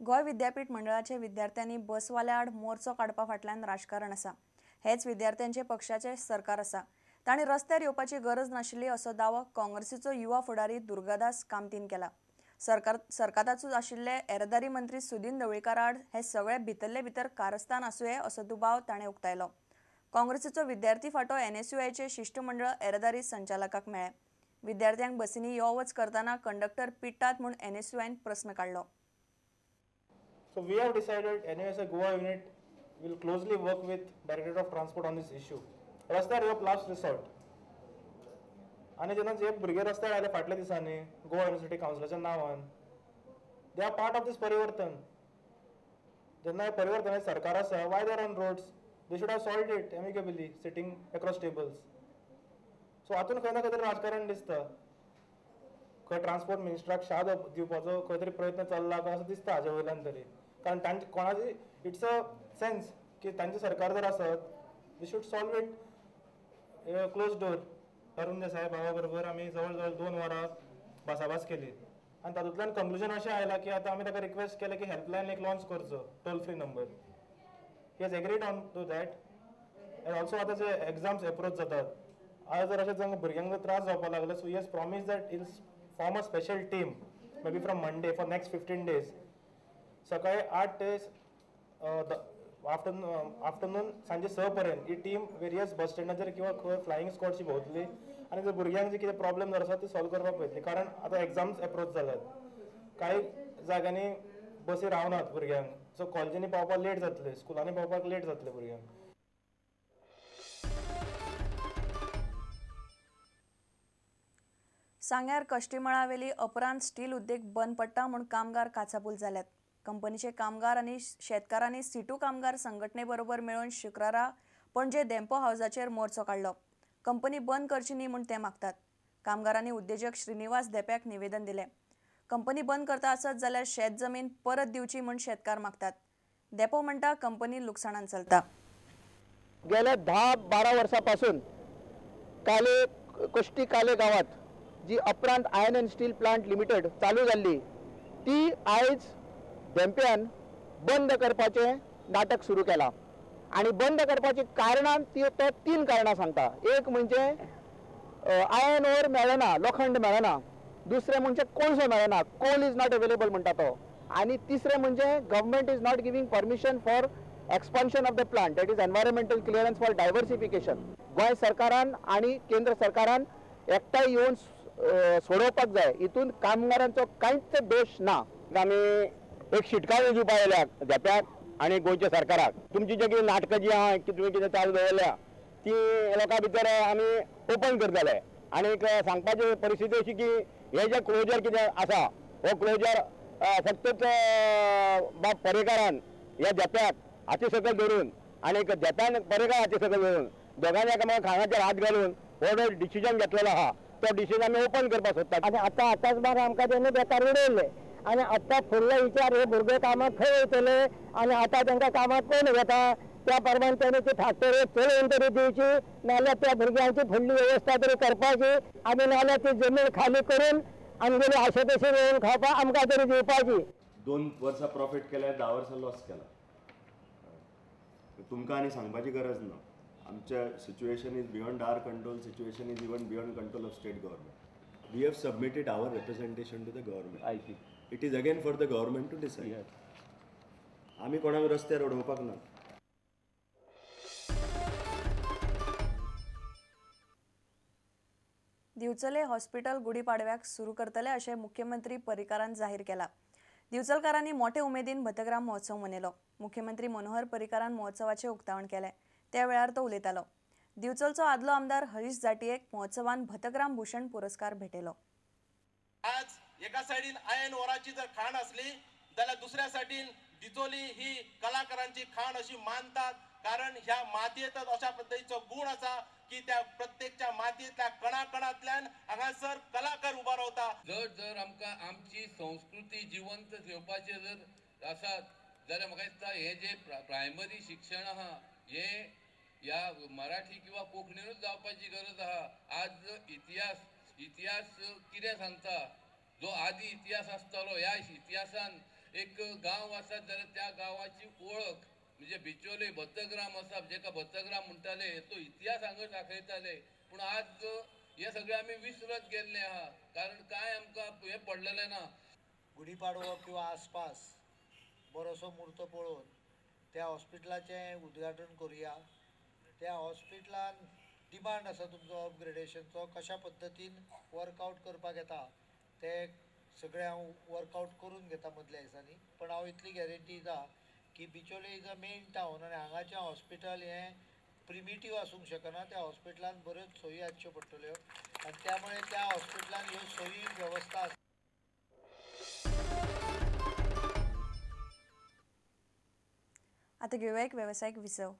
गोंय विद्यापीठ मंडळाचे विद्यार्थ्यांनी बसवाल्या आड मोर्चो काडपा फाटल्यान राजकारण आसा. हेच विद्यार्थ्यांचे पक्षाचे सरकार आसा. तांणी रस्त्यार येवपाची गरज नाशिल्ली असो दावो काँग्रेसीचो युवा फुडारी दुर्गादास कामतीन केला. सरकाराचो आशिल्ले येरादारी मंत्री सुदिन ढवळीकार आड हे सगळे भितरले भितर कारस्थान आसुये असो दुबाव ताणें उक्तायलो. काँग्रेसीचो विद्यार्थी फांटो एनएसयूआयचे शिश्टमंडळ येरादारी संचालकाक मेळ्ळें. विद्यार्थ्यांक बसींनी यो वच करतना कंडक्टर पिट्टात म्हूण एनएसयूआयन प्रस्न काडलो. So we have decided NUSI Goa unit will closely work with Directorate of Transport on this issue. रस्त्यार येवप लास्ट रिसॉर्ट. आनी जेन्ना जे भुरगे रस्त्यार आयले फाटल्या दिसांनी गोवा युनिवर्सिटी कावन्सिलाच्या नांवान, they are part of this परिवर्तन. जेन्ना हे परिवर्तन सरकार आसा, why they are on roads? They should have solved it amicably, sitting across tables. So हातून खंय ना खंय तरी राजकारण दिसता. खंय ट्रान्सपोर्ट मिनिस्टराक शा दिवपाचो खंय तरी प्रयत्न चल्ला काय असो दिसता हाजे वयल्यान तरी. कारण तांचे कोणाची it's a sense की तांचे सरकार जर आसत, they should solve it close door. Arun Desai बाबा बरोबर आमी जवळ जवळ 2 वरां भासाभास केली आनी तातूंतल्यान कंक्लुजन अशें आयलां की आतां आमी ताका रिक्वेस्ट केलें की हेल्पलायन एक लॉन्च करचो, toll free number. He has agreed on to that. And also आतां जे एग्जाम्स एप्रोच जातात, आतां जर अशें जावन भुरग्यांक जर त्रास जावपाक लागले, so he has promise that he'll form a special team maybe from Monday for next 15 days. सकाळी 8 ते आफ्टरनून सांजे 6 पर्यंत ही टीम वेरियस बस स्टँडाचेर किंवा खंय फ्लायिंग स्क्वॉडची भोंवतली आनी जर भुरग्यांक जे कितें प्रॉब्लेम जर आसा ते सॉल्व करपाक पळयतली. कारण आतां एग्जाम्स एप्रोच जाल्यात, कांय जाग्यांनी बसी रावनात भुरग्यांक, सो कॉलेजींनी पावपाक लेट जातले, स्कुलांनी पावपाक लेट जातले भुरग्यांक. सांग्यार कश्टीमळावेली अपरांत स्टील उद्देग बंद पडटा म्हूण कामगार काचाबूल जाल्यात. कंपनीचे कामगार आनी शेतकारांनी सिटू कामगार संघटने बरोबर मेळून शुक्रारा पणजे धेंपो हावजाचेर मोर्चो काडलो. कंपनी बंद करची न्ही म्हूण ते मागतात. कामगारांनी उद्देजक श्रीनिवास धेंप्याक निवेदन दिलें. कंपनी बंद करता आसत जाल्यार शेत जमीन परत दिवची म्हूण शेतकार मागतात. धेंपो म्हणटा कंपनी लुकसाणान चलता. गेल्या 10-12 वर्सां पासून काले कश्टी काले गांवांत जी अपरांत iron and steel plant limited चालू जाल्ली ती आयज धेंप्यान बंद करपाचें नाटक सुरू केलां. आनी बंद करपाची कारणां ती तो 3 कारणां सांगता. एक म्हणजे आयर्न ओर मेळना, लोखंड मेळना. दुसरें म्हणजे कोळसो मेळना, कोल is not available म्हणटा तो. आनी तिसरें म्हणजे government is not giving permission for expansion of the plant, that is environmental clearance for diversification. Goa सरकारान आनी केंद्र सरकारान एकठांय येवन सोडोवपाक जाय. हितून कामगारांचो कांयच दोश ना. आमी एक शिटकावणी दिवपाक आयल्या धेंप्याक आनी गोंयच्या सरकाराक, तुमची जे कितें नाटकां जी आहा की तुमी कितें चालू दवरल्या ती लोकां भितर आमी ओपन करतले. आनी सांगपाची परिस्थिती अशी की हे जे क्लोजर कितें आसा हो क्लोजर फक्तच बाब पर्रीकारान ह्या धेंप्याक हाती सकयल धरून आनी धेंप्यान पर्रीकार हाती सकयल धरून दोगांनी एकामेका खांदाचेर हात घालून हो जो डिसिजन घेतलेलो आहा तो डिसिजन आमी ओपन करपाक सोदतात. आनी आतां आतांच बार आमकां तेणी बेकार उडयल्ले आनी आतां फुडलो विचार हे भुरगे कामाक खंय वयतले आनी आतां तांकां कामाक कोण घेता त्या प्रमाण तेणी ती फॅक्टरी चलोवन तरी दिवची, नाल्यार त्या भुरग्यांची फुडली वेवस्था तरी करपाची आनी नाल्यार ती जमीन खाली करून आमगेली आशे तशी मेळून खावपाक आमकां तरी दिवपाची. 2 वर्सां प्रॉफीट केल्या, 10 वर्सां लॉस केला. तुमकां आनी सांगपाची गरज ना. आमच्या situation is beyond our control, situation is even beyond control of state government. We have submitted our representation to the government. I see. It is again for the government to decide. आमी कोणाक रस्त्यार उडोवपाक ना. दिवचले hospital गुढीपाडव्याक सुरू करतले अशें मुख्यमंत्री पर्रीकारान जाहीर केला. दिवचलकारांनी मोठे उमेदीन भतग्राम महोत्सव मनयलो. मुख्यमंत्री मनोहर पर्रीकारान महोत्सवाचें उक्तावण केलें. त्या वेळार तो उलयतालो. दिवचलचो आदलो आमदार हरीश जाटयेक महोत्सवान भतग्राम भूषण पुरस्कार भेटयलो. आज एका सायडीन आयर्न ओराची जर खाण असली जाल्यार दुसऱ्या सायडीन डिचोली ही कलाकारांची खाण अशी मानतात, कारण ह्या मातयेंतच अशा पद्दतीचो गुण आसा की त्या प्रत्येकच्या मातयेंतल्या कणाकणांतल्यान हांगासर कलाकार उबो रावता. जर जर आमकां आमची संस्कृती जिवंत ठेवपाचें जर आसात जाल्यार म्हाका दिसता हें जें प्रायमरी शिक्षण आहा हें ह्या मराठी किंवा कोंकणीनूच जावपाची गरज आहा. आज इतिहास इतिहास कितें सांगता, जो आदी इतिहास आसतालो ह्या इतिहासान एक गांव आसा जाल्यार त्या गांवाची वळख म्हणजे बिचोले भत्तग्राम आसा, जेका भत्तग्राम म्हणटाले तो इतिहास हांगा दाखयताले. पूण आज हे सगळे आमी विसरत गेल्ले आहा, कारण कांय आमकां हें पडलेलें ना. गुढीपाडवो किंवा आसपास बरोसो म्हूर्त पळोवन त्या हॉस्पिटलाचें उद्घाटन करुया. त्या हॉस्पिटलान डिमांड आसा तुमचो अपग्रेडेशनचो, कशा पद्दतीन वर्कआवट करपाक येता ते सगळें हांव वर्कआवट करून घेता मदल्या दिसांनी. पण हांव इतली गॅरंटी दिता की Bicholim is a main town आनी हांगाचें हॉस्पिटल हें प्रिमिटीव आसूंक शकना. त्या हॉस्पिटलान बऱ्योच सोयी आसच्यो पडटल्यो आनी त्यामुळे त्या हॉस्पिटलान ह्यो सोयी वेवस्था आसा. आता घेऊया एक व्यावसायिक विसव.